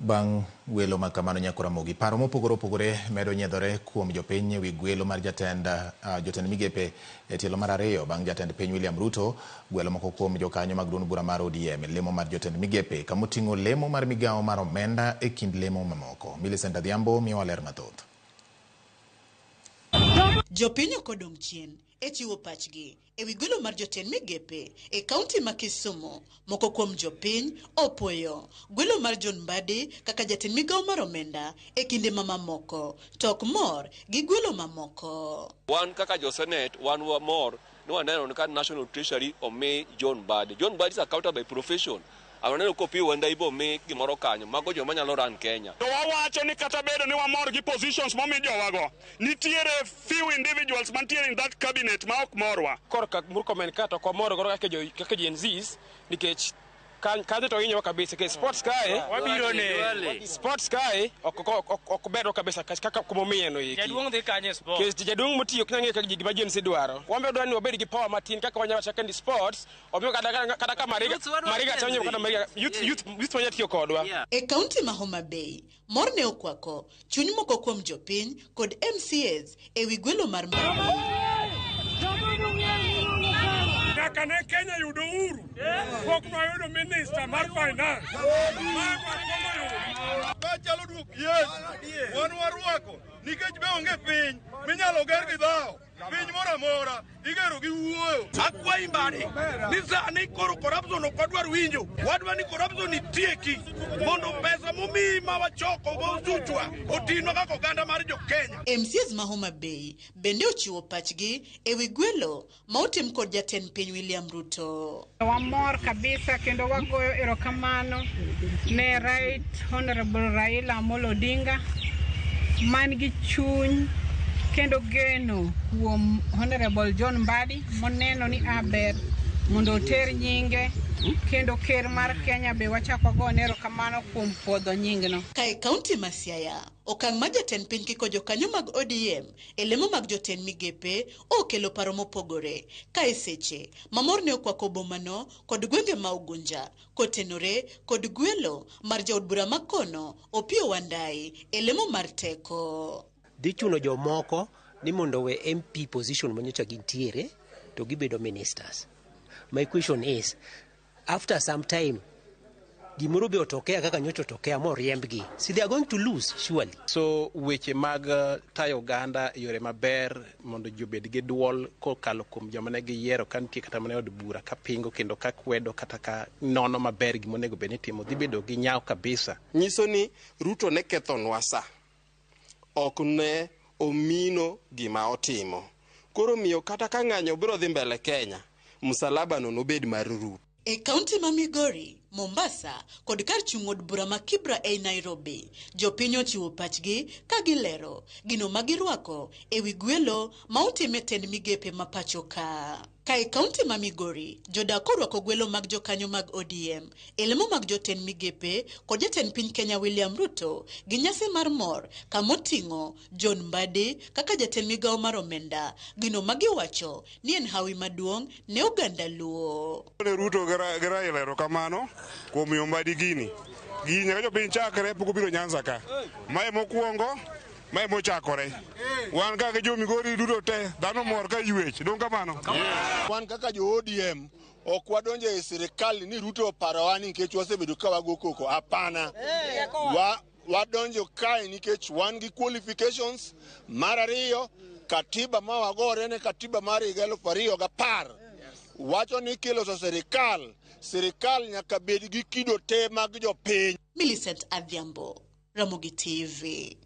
Bang' welo ma kamano nyako Ramogi, paro mopogore opogore medo nyiedhore kuom jopiny ewi gwelo mar jatend jotend migepe e tielo mar ariyo bang' jatend piny William Ruto gwelo moko kuom jokanyo mag duond bura mar ODM e lemo mar jotend migepe kamoting'o lemo mar migawo mar omenda e kind lemo mamoko. Millicent Adhiambo miyowa ler mathoth. Jopiny ok odong' chien e chiwo pachgi ewi gwelo mar jotend migepe e kaunti ma Kisumu. Moko kuom jopiny opuoyo gwelo mar John Mbadi kaka jatend migawo mar omenda e kinde ma mamoko to ok mor gi gwelo mamoko. Wan kaka jo Senate wan wamor ni waneno ni ka National Treasury omi John Mbadi. John Mbadi is a accountant by profession. Aneno kopi Wandayi bo mi gimoro kanyo. Mago joma nyalo run Kenya. To wawacho ni kata bedo ni wamor gi positions momi jowago, nitiere few individuals mantiere in that cabinet ma ok morwa. Korka Murkomen ka to ok wamor godo kaka Gen Zs nikech kanyo to hinyowa kabisa nikech sports kae Wabiro ne. Sports kae ok berwa kabisa kaka kumomiye no eki. Jaduong' dhi kanye e sport? Nikech jaduong' motiyo ok nyal ng'eyo kaka gima Gen Z dwaro. Wan be wadwaro ni wabed gi power matin kaka wanyalo wacho kaka ni sports omiyo kata ka Mariga Youths wadwaro Mariga Gen chanyo Z. kata Mariga youth manya tiyo kodwa. E kaunti ma Homa Bay, mor ne okwako chuny moko kuom jopiny kod MCAs ewi gwelo mar Nyaka ne Kenya yudo uhuru, pok nwayudo minister mar finance. Mago akwongo yudo. Kachalo duok yes, wan warwako nikech be onge piny minyalo ger gi dhawo. Piny moro amora igero gi wuoyo. Akwayi Mbadi ni sani koro corruption ok wadwar winjo, wadwa ni corruption itieki mondo pesa momiyi ma wachoko mosuchwa otinwa kaka oganda mar jo Kenya. MCAs ma Homa Bay bende ochiwo pachgi ewi gwelo ma otim kod jatend piny William Ruto. Wamor kabisa kendo wagoyo erokamano ne Right Honorable Raila Amolo Odinga man gi chuny kendo geno kuom Honorable John Mbadi moneno ni aber mondo oter nyinge kendo ker mar Kenya be wachako wagone erokamano kuom puodho nyingno. Ka e kaunti ma Siaya, okang' ma jatend piny kiko jokanyo mag ODM e lemo mag jotend migepe okelo paro mopogore. Ka e seche ma mor ne okwako bomano kod gwenge ma Ugunja kotenore kod gwelo mar jaod bura ma kono Opiyo Wandayi e lemo mar teko. Dhi chuno jomoko ni mondo owe MP position manyocha gintiere to gibedo ministers. My question is, after some time, gimoro be otokea kaka nyocha otokea moriembgi. See, they are going to lose, surely. So weche mag tayo oganda e yore maber mondo ji obed gi duol kokalo kuom joma ne giyiero ka nitie kata mana e od bura ka pingo kendo ka kwedo kata ka nono maber gima onego bed ni itimo dhi bedo gi nyawo kabisa. Nyiso ni Ruto ne kethonwa sa, ok ne omino gima otimo. Koro miyo kata ka ng'anyo biro dhi mbele Kenya, msalaba no nobed mar Ruto. E kaunti ma Migori, Mombasa kod kar chung' od bura ma Kibra ei Nairobi, jopiny ochiwo pachgi ka gilero gino ma girwako ewi gwelo ma otim e tend migepe ma pacho ka. Ka e kaunti ma Migori, jodak orwako gwelo mag jokanyo mag ODM e lemo mag jotend migepe kod jatend piny Kenya William Ruto gi nyasi mar mor kamoting'o John Mbadi kaka jatend migawo mar omenda, gino ma giwacho ni en hawi maduong' ne oganda Luo. Ne Ruto gi Raila erokamano kuom miyo Mbadi gini. Gini nyaka jopiny chakre pok obiro Nyanza ka. Mae mokwongo, mae mochakore. Wan kaka jo Migori duto te, dhano mor ka ywech. Dong' kamano? Wan kaka jo ODM ok wadonjo e sirikal ni Ruto oparowa nikech wasebedo ka wago koko. Hapana. Wadonjo kae nikech wan gi qualifications. Mar ariyo, katiba ma wagore ne katiba mar higa 2010 wacho ni kiloso sirikal, sirikal nyaka bed gi kido te mag jopiny. Millicent Adhiambo, Ramogi TV.